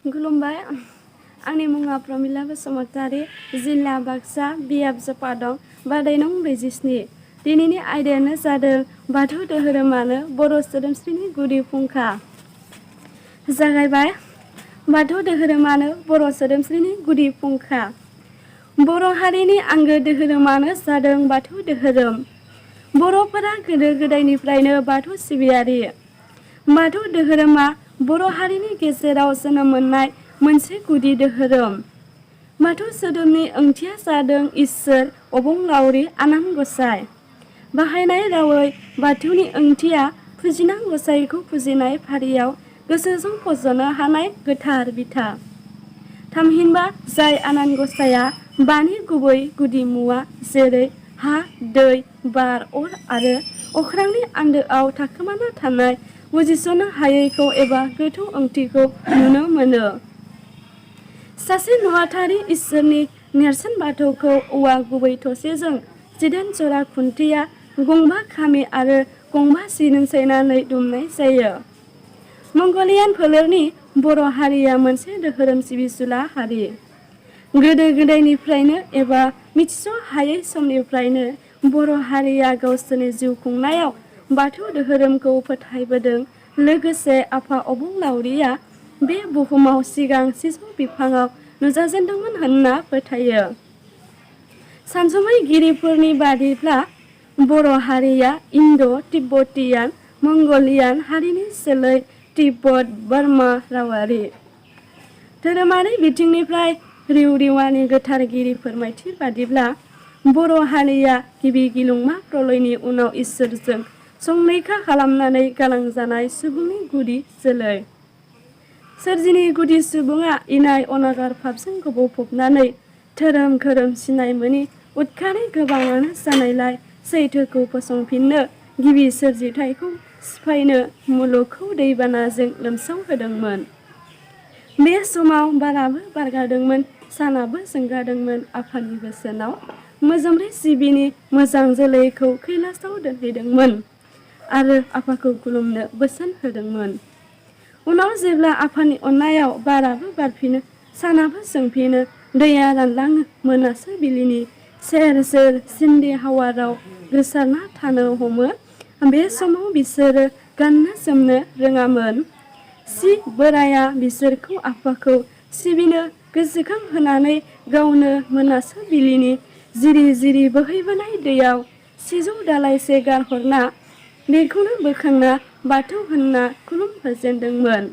खुलुमबाय। आंनि मुङा प्रमिला बसुमतारी, जिल्ला बाक्सा, बियाबजोपा दं, बादै नं 47। दिनैनि आयदायानो जादों बाथौ धोरोमानो बर' सोदोमस्रिनि गुदि फुंखा। जागायबाय। बाथौ धोरोमानो बर' सोदोमस्रिनि गुदि फुंखा। बर' हारिनि आंगो धोरोमानो जादों बाथौ धोरोम। बर'फोरा गोदो गोदायनिफ्रायनो बाथौ सिबियारि। बाथौ धोरोमा बर' हारिनि गेजेराव जोनोम मोननाय मोनसे गुदि धोरोम। बाथौ सोदोबनि ओंथिया जादों इसोर अबंलावरि आनान गसाइ। बाहायनाय रावै बाथौनि ओंथिया फुजिनां गसाइखौ फुजिनाय फारियाव गोसोजों फज'नो हानाय गोथार बिथा। थामहिनबा जाय आनान गसाइया बानि गुबै गुदि मुवा जेरै हा, दै, बार, अर आरो अख्रांनि आन्दोआव थाखोमाना थानाय बुजिस'नो हायैखौ एबा गोथौ ओंथिखौ नुनो मोनो। सासे नुवाथारि इसोरनि नेरसोन बाथौखौ औवा गुबै थसेजों 18 जरा खुन्थिया, गंबा खामि आरो गंबा सिरिं सैनानै दुमनाय जायो। मंगलियान फोलेरनि बर' हारिया मोनसे धोरोम सिबिसुला हारि। गोदो गोदायनिफ्रायनो एबा मिथिस' हायै समनिफ्रायनो बर' हारिया गावसोरनि जिउ खुंनायाव बाथौ धोरोमखौ फोथायबोदों। लोगोसे आफा अबंलावरिया बे बुहुमाव सिगां सिजौ बिफाङाव नुजाजेनदोंमोन होनना फोथायो। सानसुमैगिरिफोरनि बादिब्ला बर' हारिया इन्ड'-तिब्बतियान मंगलियान हारिनि सोलाय तिब्बत बार्मा रावारि। धोरोमारि बिथिंनिफ्राय रिउ-रिवानि गोथारगिरि फोरमायथि बादिब्ला बर' हारिया गिबि गिलुंमा प्रलयनि उनाव इसोरजों संरैखा खालामनानै गालांजानाय सुबुंनि गुदि जोलै। सोरजिनि गुदि सुबुङा इनाय अनागार पापजों गब'फबनानै धोरोम खोरोम सिनाय मोनि उदखारि गोबाङानो जानायलाय सैथोखौ फसंफिननो गिबि सोरजिथायखौ सिफायनो मुलुगखौ दैबानाजों लोमसावहोदोंमोन। बे समाव बाराबो बारगादोंमोन, सानाबो जोंगादोंमोन। आफानि बोसोनाव मोजोमब्रै जिबिनि मोजां जोलैखौ कैलासआव दोनहैदोंमोन आरो आफाखौ खुलुमनो बोसोन होदोंमोन। उनाव जेब्ला आफानि अननायाव बाराबो बारफिनो, सानाबो जोंफिनो, दैया रानलाङो, मोनाबिलिनि सेर सेर सिन्दि हावाराव गोसारना थानो हमो, बे समाव बिसोरो गाननो जोमनो रोङामोन। सि बोराया बिसोरखौ आफाखौ सिबिनो गोसोखां होनानै गावनो मोनाबिलिनि जिरि जिरि बोहैबोनाय दैयाव सिजौ दालाइसे गारहरना बेखौनो बोखांना बाथौ होनना खुलुमहोजेनदोंमोन।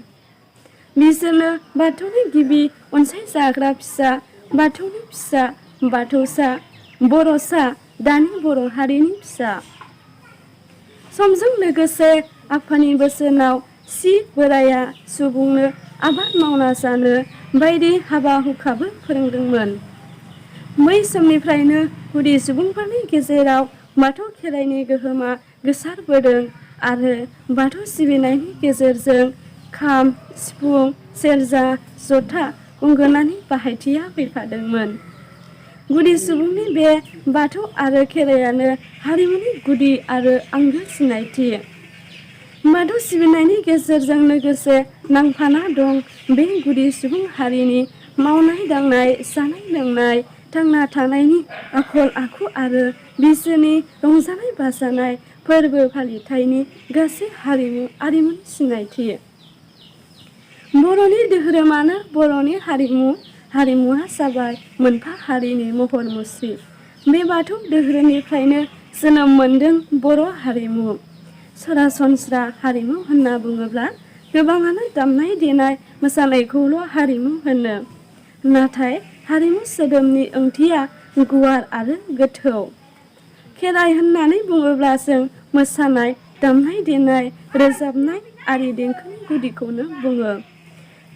बिसोरनो बाथौनि गिबि अनसायजाग्रा फिसा, बाथौनि फिसा, बाथौसा, बर'सा, दानि बर' हारिनि फिसा। समजों लोगोसे आफानि बोसोनाव सि बोराया सुबुंनो आबाद मावना जानो बायदि हाबा हुखाबो फोरोंदोंमोन। बै समनिफ्रायनो गुदि सुबुंफोरनि गेजेराव बाथौ खेराइनि गोहोमा गोसारबोदों आरो बाथौ सिबिनायनि गेजेरजों खाम, सिफुं, सेरजा, जथा, गंगोनानि बाहायथिया फैफादोंमोन। गुदि सुबुंनि बे बाथौ आरो खेराइयानो हारिमुनि गुदि आरो आंगो सिनायथि। बाथौ सिबिनायनि गेजेरजों लोगोसे नांफाना दं बे गुदि सुबुं हारिनि मावनाय दांनाय, जानाय लोंनाय, थांना थानायनि आखल आखु आरो बिसोरनि रंजानाय बाजानाय, फोरबो फालिथायनि गासै आरिमुनि सिनायथि। बर'नि धोरोमानो बर'नि हारिमु। हारिमुवा जाबाय मोनफा हारिनि महर मुस्रि। बे बाथौ धोरोमनिफ्रायनो जोनोम मोनदों बर' हारिमु। सरासनस्रा हारिमु होनना बुङोब्ला गोबाङानो दामनाय देनाय मोसानायखौल' हारिमु होनो। नाथाय हारिमु सोदोबनि ओंथिया गुवार आरो गोथौ। खेराइ होननानै बुङोब्ला जों मोसानाय, दामनाय देनाय, रोजाबनाय आरि देंखोनि गुदिखौनो बुङो।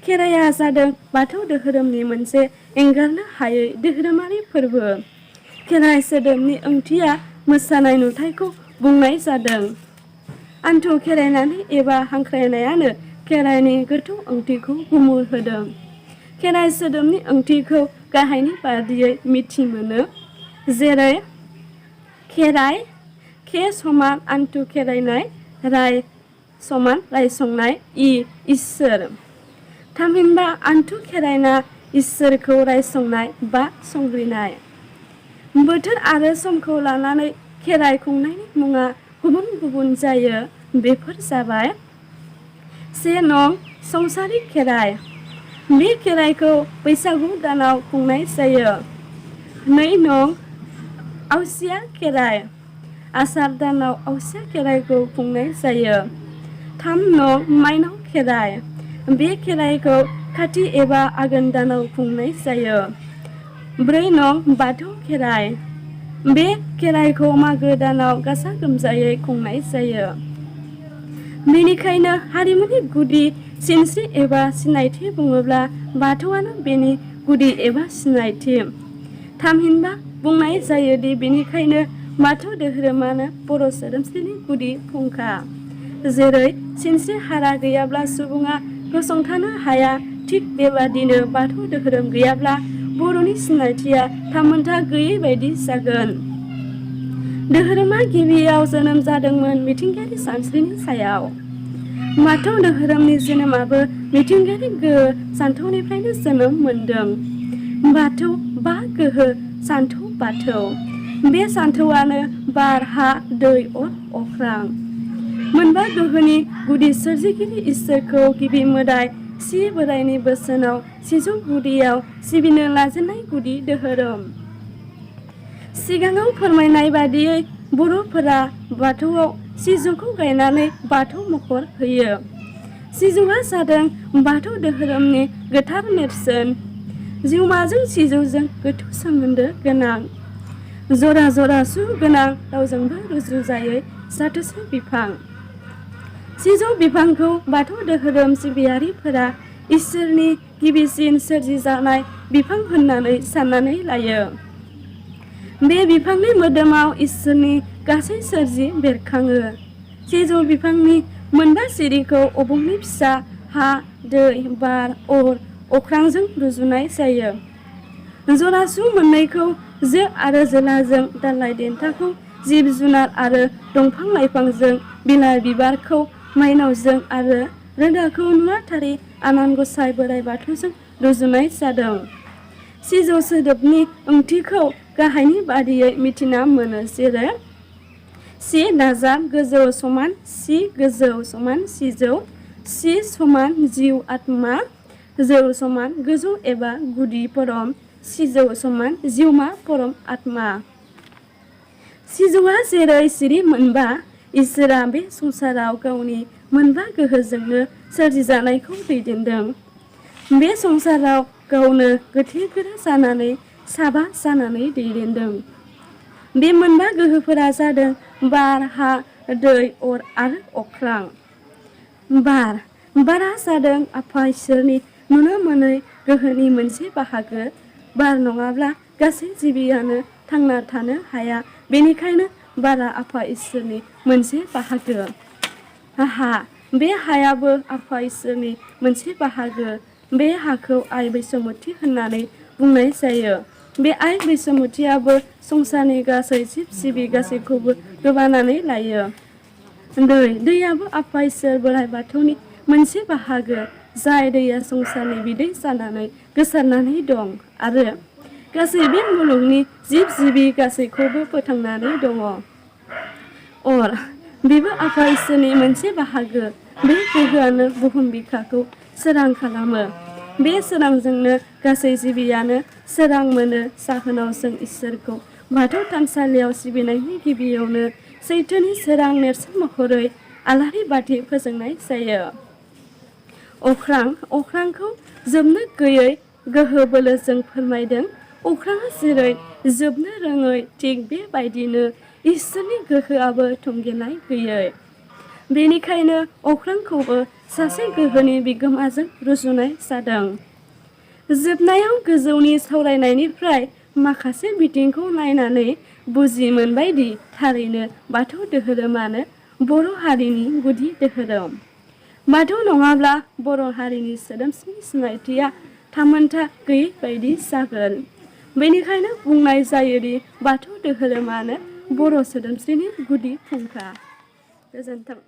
खेराइया जादों बाथौ धोरोमनि मोनसे एंगारनो हायै धोरोमारि फोरबो। खेराइ सोदोबनि ओंथिया मोसानाय नुथायखौ बुंनाय जादों। आन्थु खेरायनानै एबा हांख्रायनायानो खेराइनि गोथौ ओंथिखौ गुमुर होदों। खेराइ सोदोबनि ओंथिखौ गाहायनि बादियै मिथि मोनो। जेरै खेराइ खे समान आन्थु खेरायनाय, राय समान रायसंनाय, इसोर। थामहिनबा आन्थु खेरायना इसोरखौ रायसंनाय बा संग्रिनाय। बोथोर आरो समखौ लानानै खेराइ खुंनायनि मुङा गुबुन गुबुन जायो। बेफोर जाबाय: 1 नं संसारि खेराइ। बे खेराइखौ बैसागु दानाव खुंनाय जायो। 2 नं आवसिया खेराइ। आसार दानाव आवसिया खेराइखौ खुंनाय जायो। 3 नं माइनाव खेराइ। बे खेराइखौ खाथि एबा आघोन दानाव खुंनाय जायो। 4 नं बाथौ खेराइ। बे खेराइखौ मागो दानाव गाजा गोमजायै खुंनाय जायो। बेनिखायनो हारिमुनि गुदि सिनस्रि एबा सिनायथि बुङोब्ला बाथौआनो बेनि गुदि एबा सिनायथि। थामहिनबा बुंनाय जायोदि बेनिखायनो बाथौ धोरोमानो बर' सोदोमस्रिनि गुदि फुंखा। जेरै सिनस्रि हारा गैयाब्ला सुबुङा गसंथानो हाया, थिग बेबादिनो बाथौ धोरोम गैयाब्ला बर'नि सिनायथिया थामोन्था गैयै बायदि जागोन। धोरोमा गिबियाव जोनोम जादोंमोन मिथिंगायारि सानस्रिनि सायाव। बाथौ धोरोमनि जोनोमाबो मिथिंगायारि गोहो सानथौनिफ्रायनो जोनोम मोनदों। बाथौ बा गोहो सानथौ बाथौ। बे सानथौआनो बार, हा, दै, अर, अख्रां। मोनबा गोहोनि गुदि सोरजिगिरि इसोरखौ गिबि मोदाय सि बोराइनि बोसोनाव सिजौ गुदियाव सिबिनो लाजेननाय गुदि धोरोम। सिगाङाव फोरमायनाय बादियै बर'फोरा बाथौआव सिजौखौ गायनानै बाथौ महर होयो। सिजौआ जादों बाथौ धोरोमनि गोथार नेरसोन। जिउमाजों सिजौजों गोथौ सोमोन्दो गोनां। जरा जरा सु गोनां रावजोंबो रुजुजायै जाथोसे बिफां। सिजौ बिफांखौ बाथौ धोरोम सिबियारिफोरा इसोरनि गिबिसिन सोरजिजानाय बिफां होननानै साननानै लायो। बे बिफांनि मोदोमाव इसोरनि गासै सोरजि बेरखाङो। सिजौ बिफांनि मोनबा सिरिखौ अबंनि फिसा हा, दै, बार, अर, अख्रांजों रुजुनाय जायो। जरासु मोननैखौ जो आरो जोलाजों, दालाइ देन्थाखौ जिब जुनार आरो दंफां लाइफांजों, बिलाइ बिबारखौ माइनावजों आरो रोदाखौ नुवाथारि आनान गसाइ बोराइ बाथौजों रुजुनाय जादों। सिजौ सोदोबनि ओंथिखौ गाहायनि बादियै मिथिना मोनो जेरै सि दाजाब गोजौ समान सि गोजौ समान सिजौ सि समान जिउ आत्मा जौ समान गोजौ एबा गुदि परम सिजौ समान जिउमा परम आत्मा। सिजौआ जेरै सिरि मोनबा इसोरा बे संसाराव गावनि मोनबा गोहोजोंनो सोरजिजानायखौ दैदेनदों। बे संसाराव गावनो गोथे गोरा जानानै साबा जानानै दैदेनदों। बे मोनबा गोहोफोरा जादों बार, हा, दै, अर आरो अख्रां। बारा जादों आफा इसोरनि नुनो मोनै गोहोनि मोनसे बाहागो। बार नङाब्ला गासै जिबियानो थांना थानो हाया। बेनिखायनो बारा आफा इसोरनि मोनसे बाहागो। हा, बे हायाबो आफा इसोरनि मोनसे बाहागो। बे हाखौ आइ बैसोमुथि होननानै बुंनाय जायो। बे आइ बैसोमुथियाबो संसारनि गासै जिब जिबि गासैखौबो गोबानानै लायो। दैयाबो आफा इसोर बोराइ बाथौनि मोनसे बाहागो। जाय दैया संसारनि बिदै जानानै गोसारनानै दं आरो गासै बे मुलुगनि जिब जिबि गासैखौबो फोथांनानै दङ। अर, बेबो आफा इसोरनि मोनसे बाहागो। बे गोहोआनो बुहुम बिखाखौ सोरां खालामो। बे सोरांजोंनो गासै जिबियानो सोरां मोनो। जाहोनाव जों इसोरखौ बाथौ थानसालियाव सिबिनायनि गिबियावनो सैथोनि सोरां नेरसोन महरै आलारि बाथि फोजोंनाय जायो। अख्रांखौ जोबनो गैयै गोहो बोलोजों फोरमायदों। अख्राङा जेरै जोबनो रोङै थिग बेबायदिनो इसोरनि गोहोआबो थुंगेनाय गैयै। बेनिखायनो अख्रांखौबो सासे गोहोनि बिगोमाजों रुजुनाय जादों। जोबनायाव गोजौनि सावरायनायनिफ्राय माखासे बिथिंखौ नायनानै बुजि मोनबायदि थारैनो बाथौ धोरोमानो बर' हारिनि गुदि धोरोम। बाथौ नङाब्ला बर' हारिनि सोदोमस्रिनि सिनायथिया थामोन्था गैयै बायदि जागोन। बेनिखायनो बुंनाय जायोदि बाथौ धोरोमानो बर' सोदोमस्रिनि गुदि फुंखा। गोजोन्थों।